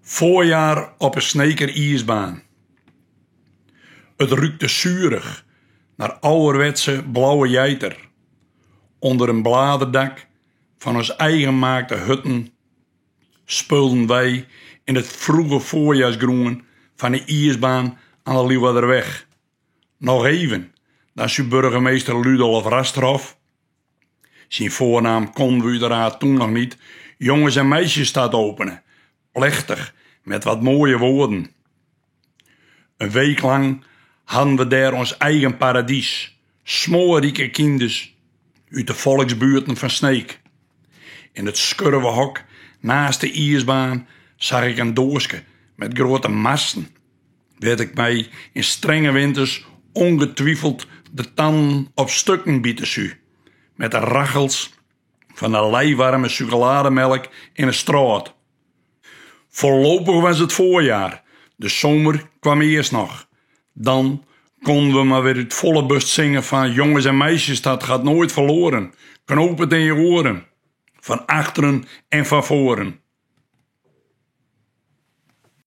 Voorjaar op 'e Sneker iisbaan. It rûkte suerich nei âlderwetske blauwe jeiter. Under in bladerdak fan ús eigenmaakte hutten speulden wy yn it froege foarjiersgroen fan 'e iisbaan oan 'e Liwwadderweg. Noch even, dan soe burgemeester Ludolf Rasterhoff, syn foarnaam konden we uiteraard toen noch niet, Jongens en Meisjesstad opene. Plechtig, met wat moaie woorden. In week lang hadden we dêr ons eigen paradys. Smoarrike kynders út de folksbuerten fan Sneek. In it skurvehok naast de iisbaan zag ik in doaske met grote masten, wêr't ik my yn strenge winters ongetwijfeld de tannen op stukken bite soe, met de rachels fan de lijwarme sûkelademelk yn 'e strôt. Voorlopig was het voorjaar, de zomer kwam eerst nog. Dan konden we mar wer út folle burst singe fan jonges en meisjesstad gaat nooit verloren. Knoop het in je oren, van achteren en van voren.